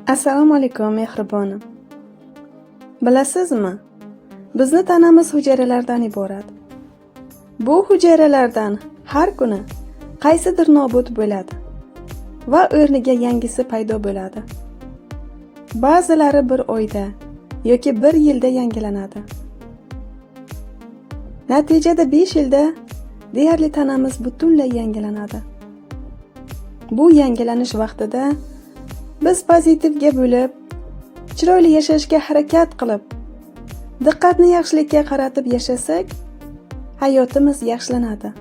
Assalomu alaykum, mehribonim. Bilasizmi, bizni tanamiz hujayralardan iborat. Bu hujayralardan har kuni qaysidir nobud bo'ladi va o'rniga yangisi paydo bo'ladi. Ba'zilari bir oyda yoki bir yilda yangilanadi. Natijada 5 yilda deyarli tanamiz butunlay yangilanadi. Bu yangilanish vaqtida biz pozitivga bo'lib, chiroyli yashashga harakat qilib, diqqatni yaxshilikka qaratib yashasak, hayotimiz yaxshilanadi.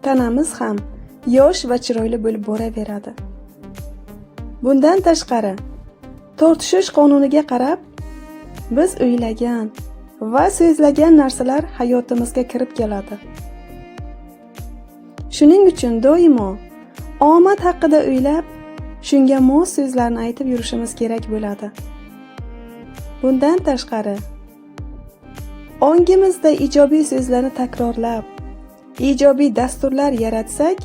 Tanamiz ham yosh va chiroyli bo'lib boraveradi. Bundan tashqari, tortishish qonuniga qarab, biz o'ylagan va so'zlagan narsalar hayotimizga kirib keladi. Shuning uchun doimo omad haqida o'ylab, shunga mos so'zlarni aytib yurishimiz kerak bo'ladi. Bundan tashqari, ongimizda ijobiy so'zlarni takrorlab, ijobiy dasturlar yaratsak,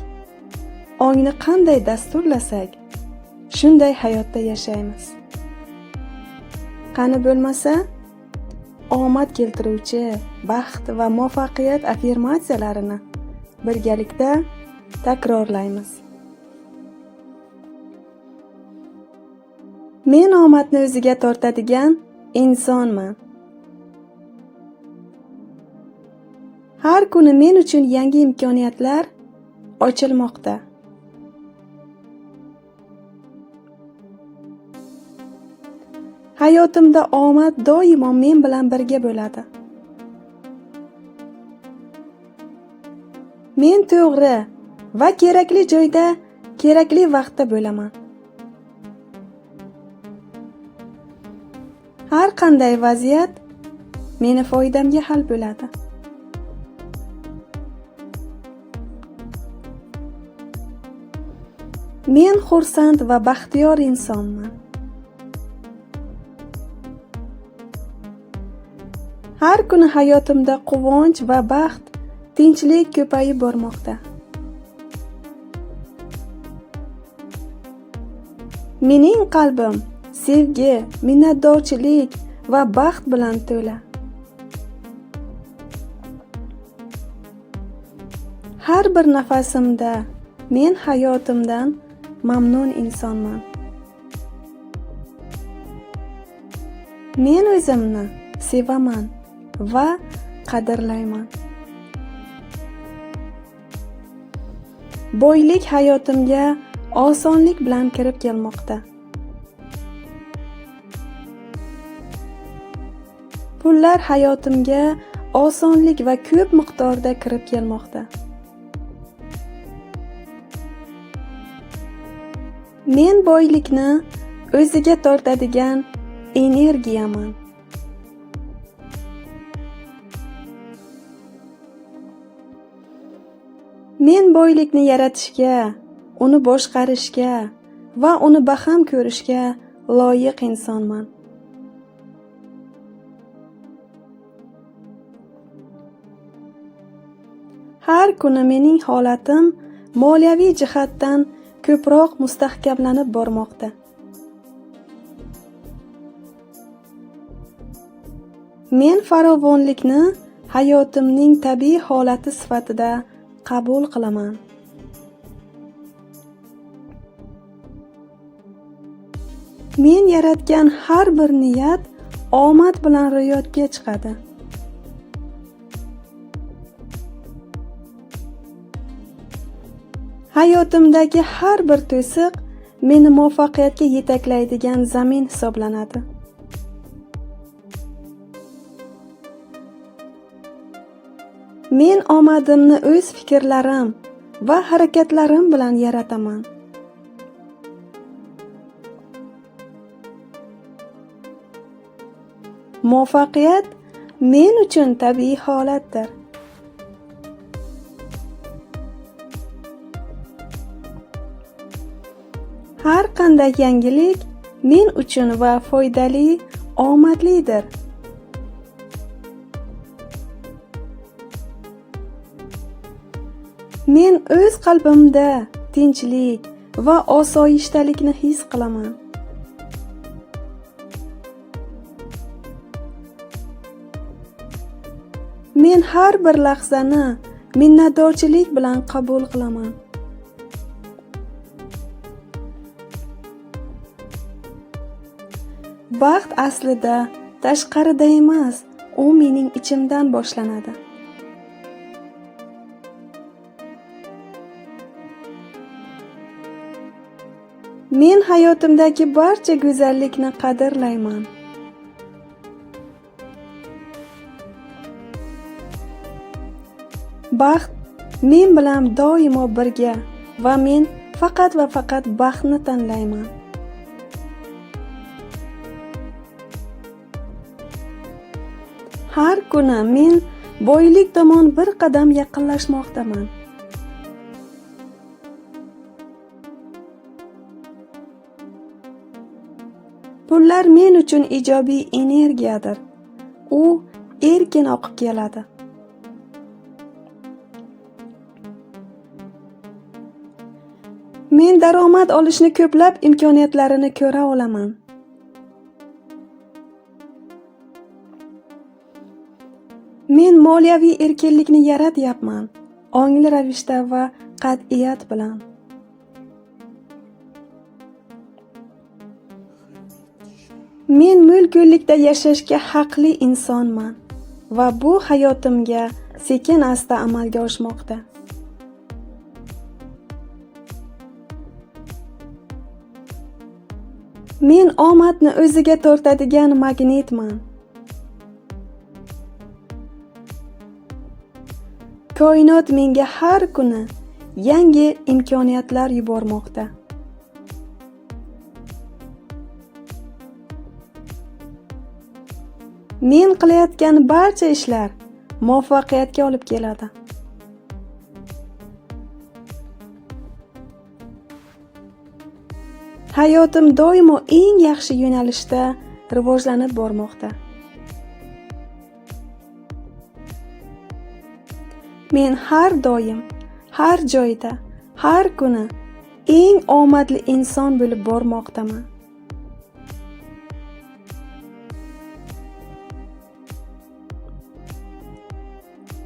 ongni qanday dasturlasak, shunday hayotda yashaymiz. Qani bo'lmasa, omad keltiruvchi baxt va muvaffaqiyat affirmatsiyalarini birgalikda takrorlaymiz. Men omadni o'ziga tortadigan insonman. Har kuni men uchun yangi imkoniyatlar ochilmoqda. Hayotimda omad doimo men bilan birga bo'ladi. Men to'g'ri va kerakli joyda kerakli vaqtda bo'laman. Har qanday vaziyat meni foydamga hal bo'ladi. Men xursand va baxtiyor insonman. Har kuni hayotimda quvonch va baxt, tinchlik ko'payib bormoqda. Mening qalbim sevgi, minnatdorchilik va baxt bilan to'la. Har bir nafasimda men hayotimdan mamnun insonman. Men o'zimni sevaman va qadrlayman. Boylik hayotimga osonlik bilan kirib kelmoqda. Pullar hayotimga osonlik va ko'p miqdorda kirib kelmoqda. Men boylikni o'ziga tortadigan energiyaman. Men boylikni yaratishga, uni boshqarishga va uni baham ko'rishga loyiq insonman. Har kuni mening holatim moliyaviy jihatdan ko'proq mustahkamlanib bormoqda. Men farovonlikni hayotimning tabiiy holati sifatida qabul qilaman. Men yaratgan har bir niyat omad bilan ro'yobga chiqadi. Hayotimdagi har bir to'siq meni muvaffaqiyatga yetaklaydigan zamin hisoblanadi. Men omadimni o'z fikrlarim va harakatlarim bilan yarataman. Muvaffaqiyat men uchun tabiiy holatdir. Har qanday yangilik men uchun va foydali, omadlidir. Men o'z qalbimda tinchlik va osoyishtalikni his qilaman. Men har bir lahzani minnatdorchilik bilan qabul qilaman. Baxt aslida tashqarida emas, u mening ichimdan boshlanadi. Men hayotimdagi barcha go'zallikni qadrlayman. Baxt men bilan doimo birga va men faqat va faqat baxtni tanlayman. Har kuni men boylik tomon bir qadam yaqinlashmoqdaman. Pullar men uchun ijobiy energiyadir. U erkin oqib keladi. Men daromad olishni ko'plab imkoniyatlarini ko'ra olaman. Men moliyaviy erkinlikni yaratyapman, ongli ravishda va qat'iyat bilan. Men mo'l-ko'llikda yashashga haqli insonman va bu hayotimga sekin-asta amalga oshmoqda. Men omadni o'ziga tortadigan magnitman. Koinot menga har kuni yangi imkoniyatlar yubormoqda. Men qilayotgan barcha ishlar muvaffaqiyatga olib keladi. Hayotim doimo eng yaxshi yo'nalishda rivojlanib bormoqda. Men har doim, har joyda, har kuni eng omadli inson bo'lib bormoqdaman.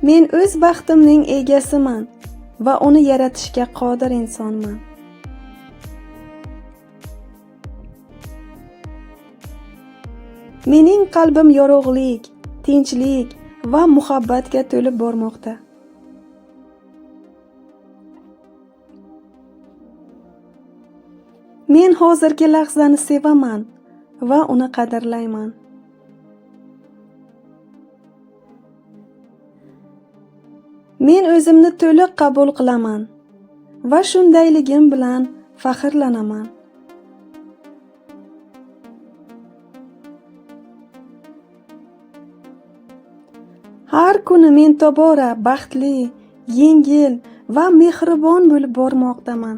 Men o'z baxtimning egasiman va uni yaratishga qodir insonman. Mening qalbim yorug'lik, tinchlik va muhabbatga to'lib bormoqda. Men hozirgi lahzani sevaman va uni qadrlayman. Men o'zimni to'liq qabul qilaman va shundayligim bilan faxrlanaman. Har kuni men tobora baxtli, yengil va mehribon bo'lib bormoqdaman.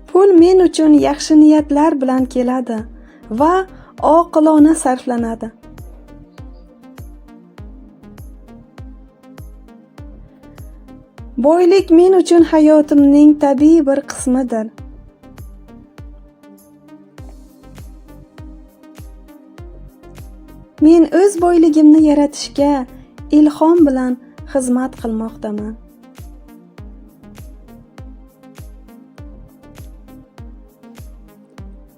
Pul men uchun yaxshi niyatlar bilan keladi va oqilona sarflanadi. Boylik men uchun hayotimning tabiiy bir qismidir. Men o'z boyligimni yaratishga ilhom bilan xizmat qilmoqdaman.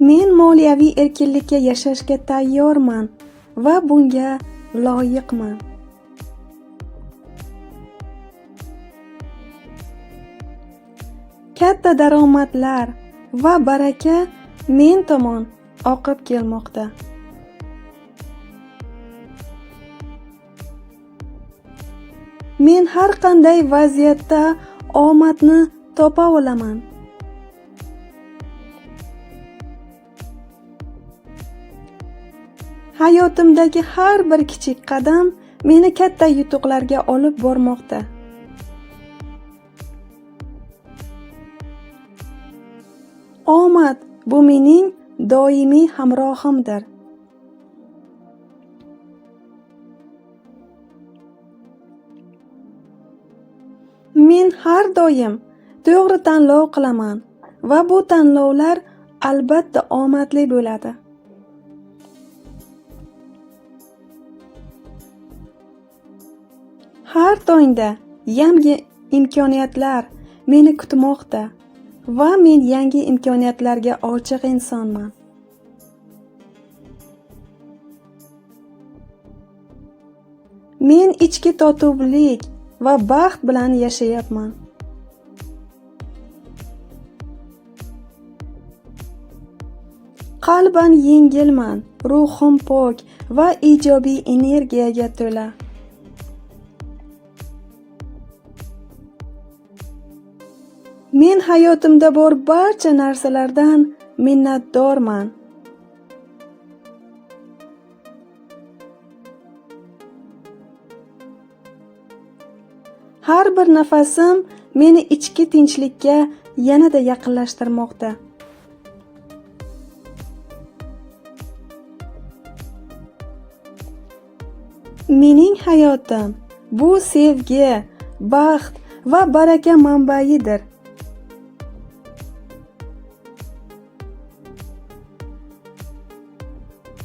Men moliyaviy erkinlikka yashashga tayyorman va bunga loyiqman. Katta daromadlar va baraka men tomon oqib kelmoqda. Men har qanday vaziyatda omadni topa olaman. Hayotimdagi har bir kichik qadam meni katta yutuqlarga olib bormoqda. Omad bu mening doimiy hamrohimdir. Men har doim to'g'ri tanlov qilaman va bu tanlovlar albatta omadli bo'ladi. Har tongda yangi imkoniyatlar meni kutmoqda va men yangi imkoniyatlarga ochiq insonman. Men ichki totuvlik va baxt bilan yashayapman. Qalban yengilman, ruhim pok va ijobiy energiyaga to'la. Men hayotimda bor barcha narsalardan minnatdorman. Har bir nafasim meni ichki tinchlikka yanada yaqinlashtirmoqda. Mening hayotim bu sevgi, baxt va baraka manbaidir.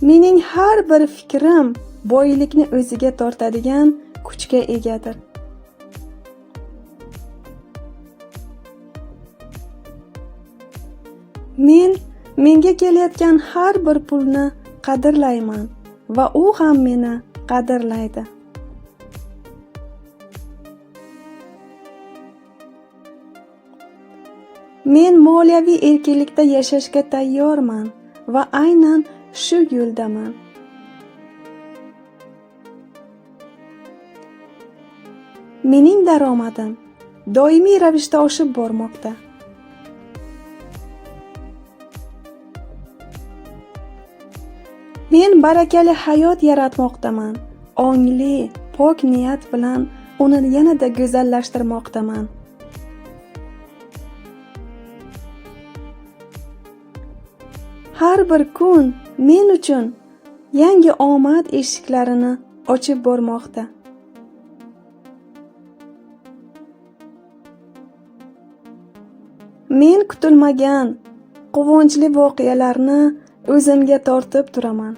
Mening har bir fikrim boylikni o'ziga tortadigan kuchga egadir. Men menga kelayotgan har bir pulni qadrlayman va u ham meni qadrlaydi. Men moliyaviy erkinlikda yashashga tayyorman va aynan shu yo'ldaman. Mening daromadim doimiy ravishda oshib bormoqda. Men barakali hayot yaratmoqdaman. Ongli, pok niyat bilan uni yanada go'zallashtirmoqdaman. Har bir kun men uchun yangi omad eshiklarini ochib bormoqda. Men kutilmagan quvonchli voqealarni o'zimga tortib turaman.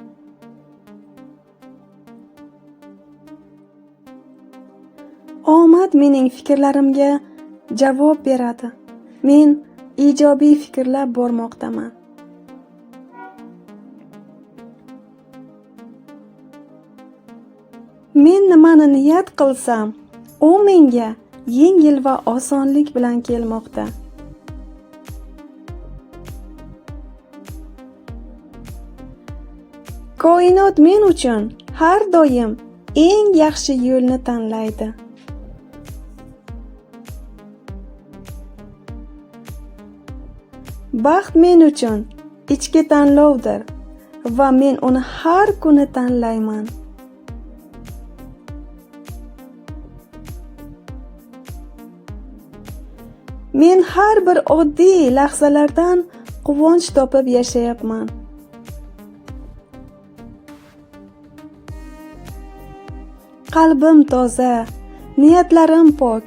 Omad mening fikrlarimga javob beradi. Men ijobiy fikrlab bormoqdaman. Men nimani niyat qilsam, u menga yengil va osonlik bilan kelmoqda. Koinot men uchun har doim eng yaxshi yo'lni tanlaydi. Baxt men uchun ichki tanlovdir va men uni har kuni tanlayman. Men har bir oddiy lahzalardan quvonch topib yashayapman. Qalbim toza, niyatlarim pok.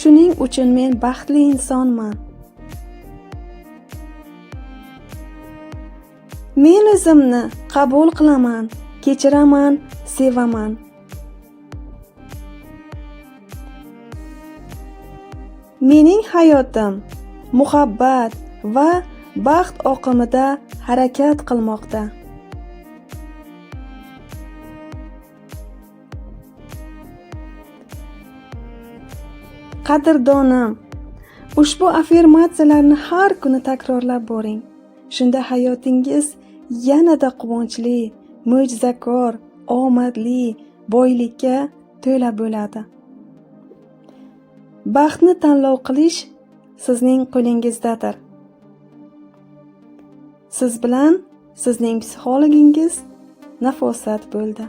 Shuning uchun men baxtli insonman. Men o'zimni qabul qilaman, kechiraman, sevaman. Mening hayotim muhabbat va baxt oqimida harakat qilmoqda. Qadrdonim, ushbu affirmatsiyalarni har kuni takrorlab boring. Shunda hayotingiz yanada quvonchli, mo'jizakor, omadli, boylikka to'la bo'ladi. Baxtni tanlov qilish sizning qo'lingizdadir. Siz bilan sizning psixologingiz Nafosat bo'ldi.